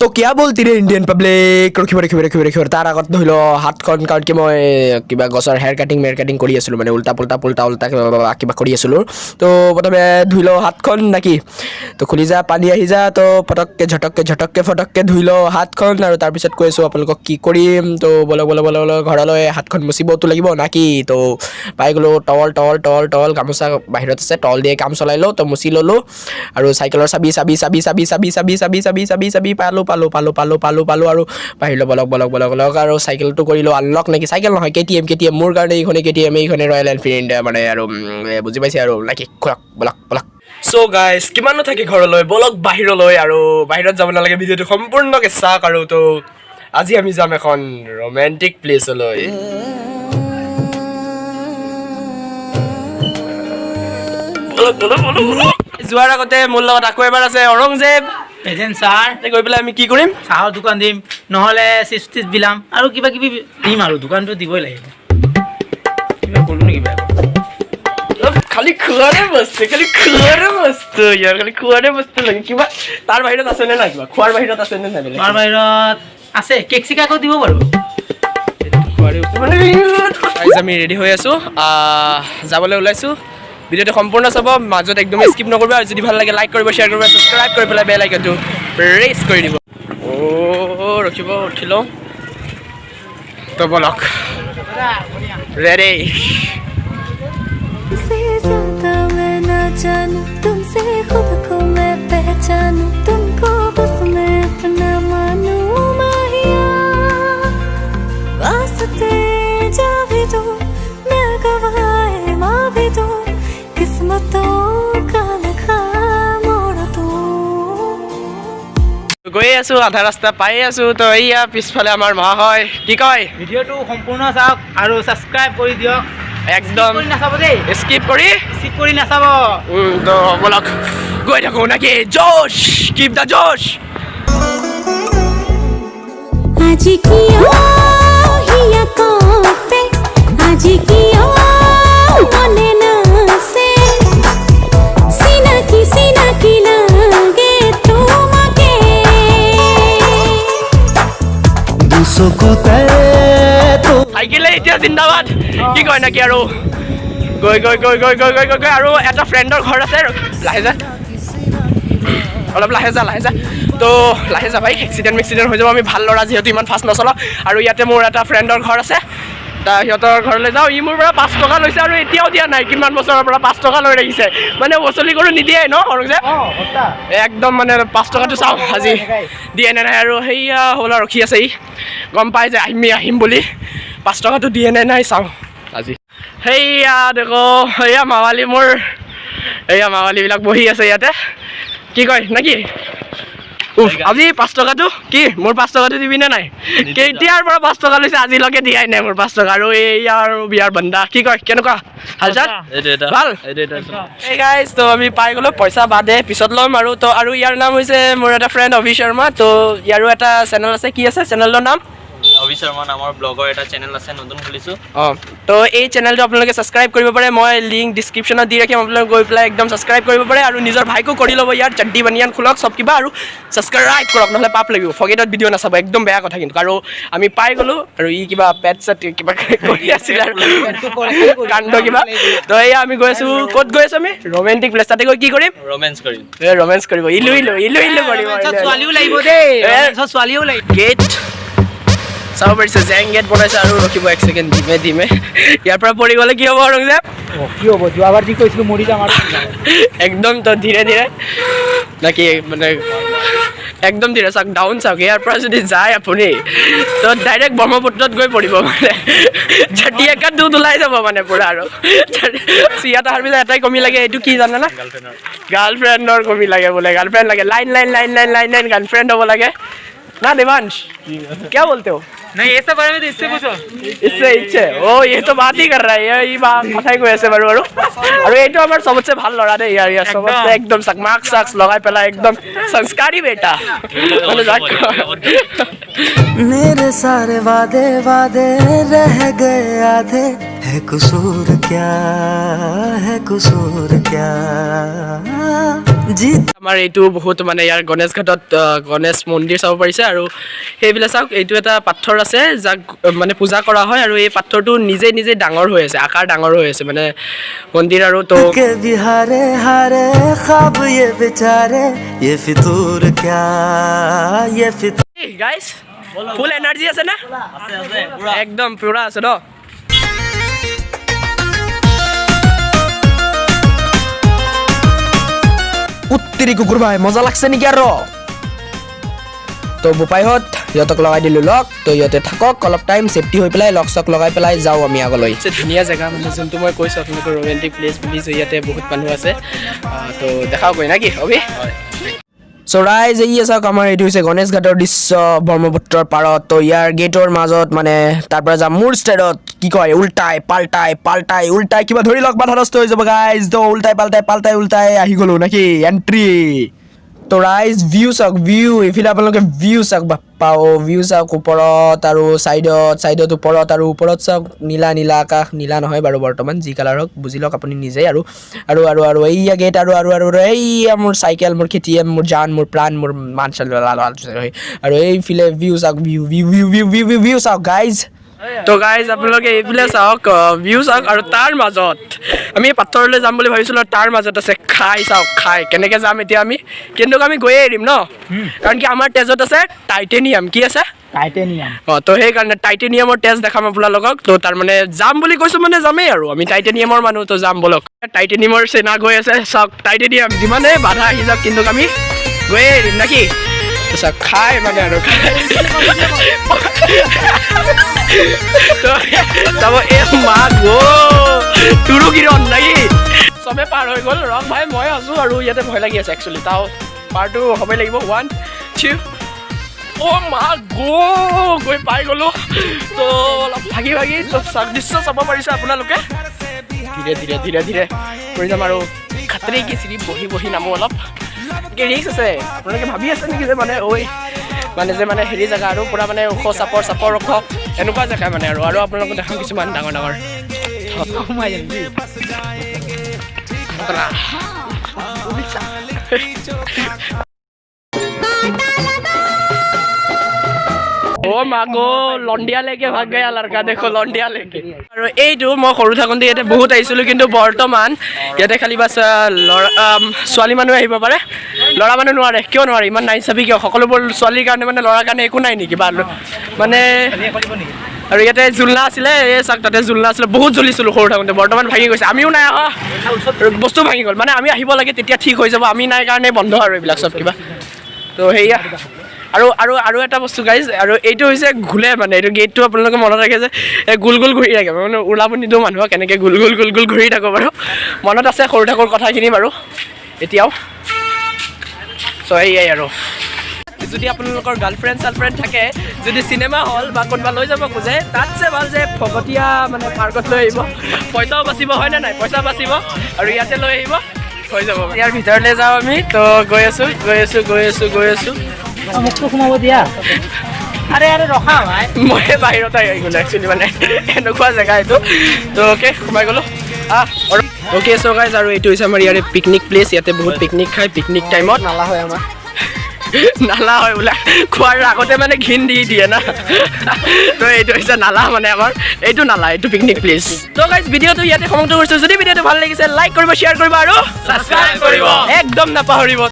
তো কিয়া বলতি ৰে ইণ্ডিয়ান পাব্লিক? ৰখিব, ৰখিব, ৰখিব, ৰখিব। তাৰ আগত ধৰি লওঁ হাতখন, কাৰণ কি মই কিবা গছৰ হেয়াৰ কাটিং মেয়াৰ কাটিং কৰি আছিলোঁ, মানে উল্টা পুল্টা পুল্টা উল্টা কিবা কিবা কৰি আছিলোঁ। তো প্ৰথমে ধুই লওঁ হাতখন নাকি? তো খুলি যা, পানী আহি যা। তো পটককৈ ঝটককৈ ঝটককৈ ফটককৈ ধুই লওঁ হাতখন আৰু তাৰপিছত কৈ আছোঁ আপোনালোকক কি কৰিম। তো বলক, বলক, বলক, বলক ঘৰলৈ। হাতখন মুচিবতো লাগিব নাকি? তো পাই গ'লোঁ টৱল, টৱল, টৱল, টৱল, গামোচা বাহিৰত আছে, টৱল দিয়ে কাম চলাই লওঁ। তো মুচি ল'লোঁ আৰু চাইকেলৰ চাবি, চাবি, চাবি, চাবি, চাবি, চাবি, চাবি, চাবি, চাবি, চাবি পালোঁ, পালোঁ, পালোঁ, পালোঁ, পালোঁ, পালোঁ আৰু বাহিৰলৈ। বলক, বলক, বলক, বলক। আৰু চাইকেলটো কৰিলোঁ আনলক নেকি? চাইকেল নহয়, কেটিএম, কেটিএম। মোৰ কাৰণে এইখনে কেটিএম, এইখনে ৰয়েল এনফিল্ড, মানে আৰু বুজি পাইছে আৰু নাকি? খোলক, বলক, বলক। চ' গাইজ, কিমাননো থাকি ঘৰলৈ, বলক বাহিৰলৈ। আৰু বাহিৰত যাব নালাগে, ভিডিঅ'টো সম্পূৰ্ণকৈ চাওক। আৰু তো আজি আমি যাম এখন ৰোমেণ্টিক প্লেচলৈ। বলক, বলক, বলক, বলক। যোৱাৰ আগতে মোৰ লগত আকৌ এবাৰ আছে ঔৰংজেব। Present sir. তাতে গৈ পেলাই আমি কি কৰিম? চাহৰ দোকান দিম, নহ'লে চিপছ টিপছ বিলাম আৰু কিবা কিবি দিম আৰু দোকানটো দিবই লাগিব। কিবা ক'লো নেকি বেয়া? অলপ খালি খোৱাৰে বস্তু, খালি খোৱাৰে বস্তু ইয়াৰ, খালি খোৱাৰে বস্তু লাগে। কিবা তাৰ বাহিৰত আছেনে নাই? কিবা খোৱাৰ বাহিৰত আছেনে নাই বেলেগ? তাৰ বাহিৰত আছে, কেক চেক আকৌ দিব পাৰোঁ। খোৱাৰে বস্তু মানে। Guys, আমি ৰেডি হৈ আছোঁ, যাবলৈ ওলাইছোঁ। ভিডিঅ'টো সম্পূৰ্ণ চাব, মাজত একদমেই স্কিপ নকৰিব। আৰু যদি ভাল লাগে লাইক কৰিব, শ্বেয়াৰ কৰিব, ছাবস্ক্ৰাইব কৰি পেলাই বেল আইকনটো প্ৰেছ কৰি দিব। অ' ৰখিব, উঠি লওঁ। তো বলক, ৰেডি। तुमसे ज्यादा मैं ना जानूं, तुमसे खुद को मैं पहचानूं, तुमको बस मैं अपना मानूं। माहिया, वास्ते जा भी दो, मैं गवाए माँ भी दो, किस्मतों का लिखा मोड़ दो। গৈয়ে আছোঁ, আধা ৰাস্তা পায়ে আছোঁ। তো এইয়া পিছফালে আমাৰ মহাশয়, কি কয়? ভিডিঅ'টো সম্পূৰ্ণ চাওক আৰু ছাবস্ক্ৰাইব কৰি দিয়ক। একদম। কৰি নাচাব দেই। স্কিপ কৰি স্কিপ কৰি নাচাব। তো বলক, গৈ থাকোঁ নাকি? জোশ, কিপ the জোশ। আজি কিয় হিয়া কঁপে, আজি কিয় মনে নাচে, চিনাকি চিনাকি লাগে তোমাকে। দুচকুতে তো চাইকেলে এতিয়া জিন্দাবাদ, কি কয় নাকি? আৰু গৈ গৈ গৈ গৈ গৈ গৈ গৈ গৈ আৰু এটা ফ্ৰেণ্ডৰ ঘৰ আছে। লাহে যা অলপ, লাহে যা, লাহে যা। তো লাহে যা ভাই, এক্সিডেণ্ট মেক্সিডেণ্ট হৈ যাব। আমি ভাল ল'ৰা যিহেতু ইমান ফাষ্ট নচলাওঁ। আৰু ইয়াতে মোৰ এটা ফ্ৰেণ্ডৰ ঘৰ আছে, তা সিহঁতৰ ঘৰলৈ যাওঁ। ই মোৰ পৰা 5 টকা লৈছে আৰু এতিয়াও দিয়া নাই। কিমান বছৰৰ পৰা 5 টকা লৈ ৰাখিছে, মানে বচলি কৰোঁ নিদিয়ে ন সৰক যে? একদম মানে 5 টকাটো চাওঁ আজি দিয়ে নে নাই। আৰু সেয়া হ'বলা ৰখি আছে, ই গম পাই যে আমি আহিম বুলি। 5 টকাটো দিয়ে নে নাই চাওঁ আজি। সেইয়া দেখো, সেয়া মাৱালী, মোৰ এয়া মাৱালীবিলাক বহি আছে ইয়াতে, কি কয় নেকি? উফ, আজি 5 টকাটো কি, মোৰ 5 টকাটো দিবি নে নাই? কেতিয়াৰ পৰা 5 টকা লৈছে, আজিলৈকে দিয়াই নাই মোৰ 5 টকা। আৰু এইয়া আৰু বিয়াৰ বন্দা, কি কয়, কেনেকুৱা হাল চাল? ভাল। এই গাইজ, তো আমি পাই গ'লোঁ। পইচা বাদে, পিছত ল'ম। আৰু তো আৰু ইয়াৰ নাম হৈছে মোৰ এটা ফ্ৰেণ্ড অভি শৰ্মা। তো ইয়াৰো এটা চেনেল আছে। কি আছে চেনেলটোৰ নাম? অভি শৰ্মা নামৰ ব্লগৰ এটা চেনেল আছে, নতুন খুলিছোঁ। অঁ, তো এই চেনেলটো আপোনালোকে ছাবস্ক্ৰাইব কৰিব পাৰে। মই লিংক ডিছক্ৰিপশ্যনত দি ৰাখিম, আপোনালোকে গৈ পেলাই একদম ছাবস্ক্ৰাইব কৰিব পাৰে। আৰু নিজৰ ভাইকো কৰি ল'ব। ইয়াৰ চড্ডি বানিয়ান খোলক চব কিবা আৰু ছাবস্ক্ৰাইব কৰক, নহ'লে পাপ লাগিব। ফগেটত ভিডিঅ' নাচাব, একদম বেয়া কথা কিন্তু। আৰু আমি পাই গ'লোঁ। আৰু ই কিবা পেট চেট কিবা কৰি আছিলে আৰু কাণ্ড কিবা। তো এয়া আমি গৈ আছোঁ। ক'ত গৈ আছোঁ আমি? Romantic place. তাতে গৈ কি কৰিম? ৰোমেঞ্চ কৰিম। এই ৰোমেঞ্চ কৰিব, ইলু ইলু ইলু ইলু কৰিব। ছোৱালীও লাগিব দেই। এ। ছোৱালীও লাগিব। গেট চাব পাৰিছে, জেং গেট বনাইছে। আৰু ৰখিব এক ছেকেণ্ড, ধীমে ধীমে। ইয়াৰ পৰা পৰি গ'লে কি হ'ব আৰু? কি হ'ব? যোৱাবাৰ যি কৈছিলোঁ, মৰি যাম আৰু। একদম। তো ধীৰে ধীৰে নাকি, মানে একদম ধীৰে। চাওক, ডাউন চাওক। ইয়াৰ পৰা যদি যায় আপুনি তো ডাইৰেক্ট ব্ৰহ্মপুত্ৰত গৈ পৰিব, মানে ঝাটিয়াকা দুধ ওলাই যাব মানে পূৰা। আৰু ইয়াত অহাৰ পিছত এটাই কমি লাগে, এইটো কি জানে না? গাৰ্লফ্ৰেণ্ডৰ কমি লাগে বোলে। গাৰ্লফ্ৰেণ্ড লাগে, line line line line line line girlfriend হ'ব লাগে না। देवांश, क्या बोलते हो? नहीं, ये सब बारे में तो इससे पूछो। इससे ইচ্ছে অ ये तो बात ही कर रहा है। এই বা কথাই কৈ আছে বাৰু। আৰু আৰু এইটো আমাৰ চবতছে ভাল ল'ৰা দেই। ইয়াৰ ইয়াৰ চবতছে একদম চাক মাস্ক চাক্স লগাই পেলাই একদম সংস্কাৰী বেটা মানে যাক। मेरे सारे वादे वादे रह गए आधे, है कसूर क्या, है कसूर क्या? जीत আমাৰ এইটো বহুত মানে ইয়াৰ গণেশ ঘাটত গণেশ মন্দিৰ চাব পাৰিছে। আৰু সেইবিলাক চাওক, এইটো এটা পাথৰ আছে যাক মানে পূজা কৰা হয় আৰু এই পাথৰটো নিজে নিজে ডাঙৰ হৈ আছে, আকাৰ ডাঙৰ হৈ আছে মানে মন্দিৰ আৰু তো के बिहारे हारे ख्वाब ये बेचारे, ये फितूर क्या, ये फितूर। গাইজ, ফুল এনাৰ্জি আছে নে? আছে আছে পুৰা। একদম পুৰা আছে ন? উত্তিৰি কুকুৰ ভাই, মজা লাগছে নেকি আৰু? তো বোপাইহঁত, সিহঁতক লগাই দিলোঁ লগ। তো ইহঁতে থাকক অলপ টাইম ছেফটি হৈ পেলাই, লগ চক লগাই পেলাই যাওঁ আমি আগলৈ। ধুনীয়া জেগা মানে যোনটো মই কৈছোঁ আপোনালোকৰ ৰোমেণ্টিক প্লেচ বুলি, যে ইয়াতে বহুত মানুহ আছে। তো দেখাওগৈ না কি অভি? চ' ৰাইজ, এই চাওক, আমাৰ এইটো হৈছে গণেশ ঘাটৰ দৃশ্য ব্ৰহ্মপুত্ৰৰ পাৰত। তো ইয়াৰ গেটৰ মাজত মানে তাৰ পৰা যাম মোৰ ষ্টাইলত, কি কয়, উল্টাই পাল্টাই পাল্টাই উল্টাই কিবা ধৰি লওক বাধাগ্ৰস্ত হৈ যাব গাইজ। তো উল্টাই পাল্টাই পাল্টাই উল্টাই আহি গ'লো নেকি এণ্ট্ৰি। তো ৰাইজ, ভিউ চাওক, ভিউ। এইফালে আপোনালোকে ভিউ চাওক, বাপ্পা অ' ভিউ চাওক ওপৰত আৰু ছাইডত, ছাইডত ওপৰত আৰু ওপৰত চাওক নীলা নীলা আকাশ। নীলা নহয় বাৰু বৰ্তমান, যি কালাৰ হওক বুজি লওক আপুনি নিজেই। আৰু আৰু আৰু আৰু এইয়া গেট আৰু আৰু আৰু আৰু এইয়া মোৰ চাইকেল, মোৰ কেটিএম, মোৰ জান, মোৰ প্ৰাণ, মোৰ মান। আৰু এইফালে ভিউ চাওক, view view view view view view view চাওক গাইজ। তো গাইজ, আপোনালোকে এইফালে চাওক, ভিউ চাওক। আৰু তাৰ মাজত আমি পাথৰলৈ যাম বুলি ভাবিছিলোঁ আৰু তাৰ মাজত আছে খাই। চাওক খাই কেনেকৈ যাম এতিয়া আমি, কিন্তু আমি গৈয়ে এৰিম ন, কাৰণ কি আমাৰ তেজত আছে টাইটেনিয়াম। কি আছে? টাইটেনিয়াম। অঁ, তো সেইকাৰণে টাইটেনিয়ামৰ তেজ দেখাম আপোনালোকক। তো তাৰমানে যাম বুলি কৈছোঁ মানে যামেই আৰু, আমি টাইটেনিয়ামৰ মানুহ। তো যাম ব'লক। টাইটেনিয়ামৰ চেনা গৈ আছে। চাওক টাইটেনিয়াম, যিমানেই বাধা আহি যাওক কিন্তু আমি গৈয়ে এৰিম নেকি? তো চাওক খাই মানে আৰু খাই তো যাব। এ মা গ' তোৰো কিৰণ নেকি? চবে পাৰ হৈ গ'ল। ৰং ভাই, মই আছোঁ আৰু ইয়াতে ভয় লাগি আছে একচুৱেলি। তাও পাৰটো হ'বই লাগিব। ওৱান থ্ৰী, অ' মা গ' গৈ পাই গ'লো। তো অলপ ভাগি ভাগি। তো দৃশ্য চাব পাৰিছে আপোনালোকে। ধীৰে ধীৰে ধীৰে ধীৰে কৰি যাম আৰু খাতৰে কি চিৰি বহি বহি নামো। অলপ ৰিক্স আছে। আপোনালোকে ভাবি আছে নেকি যে মানে ঐ মানে যে মানে হেৰি জেগা আৰু পূৰা মানে ওখ চাপৰ চাপৰ ওখ এনেকুৱা জেগা মানে। আৰু আৰু আপোনালোকক দেখাম কিছুমান ডাঙৰ ডাঙৰ সোমাই যাম। অ মাগো, लौंडिया लेके भाग गया लड़का, देखो लौंडिया लेके। আৰু এইটো মই সৰু থাকোঁতে ইয়াতে বহুত আহিছিলোঁ, কিন্তু বৰ্তমান ইয়াতে খালি বাছ ল'ৰা ছোৱালী মানুহ আহিব পাৰে, ল'ৰা মানুহ নোৱাৰে। কিয় নোৱাৰে? ইমান নাই চাবি কিয় সকলোবোৰ ছোৱালীৰ কাৰণে, মানে ল'ৰাৰ কাৰণে একো নাই নেকি? বা মানে আৰু ইয়াতে জোলনা আছিলে, এই চাওক তাতে জোলনা আছিলে, বহুত জ্বলিছিলোঁ সৰু থাকোঁতে। বৰ্তমান ভাঙি গৈছে, আমিও নাই অহা, বস্তু ভাঙি গ'ল। মানে আমি আহিব লাগে তেতিয়া ঠিক হৈ যাব, আমি নাই কাৰণে বন্ধ আৰু এইবিলাক চব কিবা। তো সেয়া আৰু আৰু আৰু এটা বস্তু গাইজ, আৰু এইটো হৈছে ঘূলে মানে এইটো গেটটো আপোনালোকে মনত ৰাখে যে এই গোল গোল ঘূৰি থাকে, মানে ওলাব নিদিওঁ মানুহক, এনেকৈ গোল গোল গোল গোল ঘূৰি থাকোঁ বাৰু। মনত আছে সৰু থাকোৰ কথাখিনি বাৰু এতিয়াও। চ' সেয়াই আৰু যদি আপোনালোকৰ গাৰ্লফ্ৰেণ্ড চাৰ্লফ্ৰেণ্ড থাকে, যদি চিনেমা হল বা কোনোবা লৈ যাব খোজে, তাতছে ভাল যে ফকতীয়া মানে পাৰ্কত লৈ আহিব, পইচাও বাচিব, হয়নে নাই? পইচা বাচিব আৰু ইয়াতে লৈ আহিব, হৈ যাব। ইয়াৰ ভিতৰলৈ যাওঁ আমি। তো গৈ আছোঁ গৈ আছোঁ গৈ আছোঁ গৈ আছোঁ। মোকতো সোমাব দিয়া। আৰে আৰে, ৰখা ভাই। মই বাহিৰত আহি গ'লো একচুৱেলি, মানে এনেকুৱা জেগা এইটো। তো অ'কে, সোমাই গ'লো। আহ, অ'কে। চ' গাইজ, আৰু এইটো হৈছে আমাৰ ইয়াৰে পিকনিক প্লেচ। ইয়াতে বহুত পিকনিক খায় পিকনিক টাইমত। নালা হয় আমাৰ। নালা হয় বোলে, খোৱাৰ আগতে মানে ঘিণ দি দিয়ে না। তো এইটো হৈছে নালা, মানে আমাৰ এইটো নালা, এইটো পিকনিক প্লেচ। তো গাইজ, ভিডিঅ'টো ইয়াতে সমাপ্ত কৰিছোঁ। যদি ভিডিঅ'টো ভাল লাগিছে, লাইক কৰিব, শ্বেয়াৰ কৰিব আৰু ছাবস্ক্ৰাইব কৰিব। একদম নাপাহৰিব।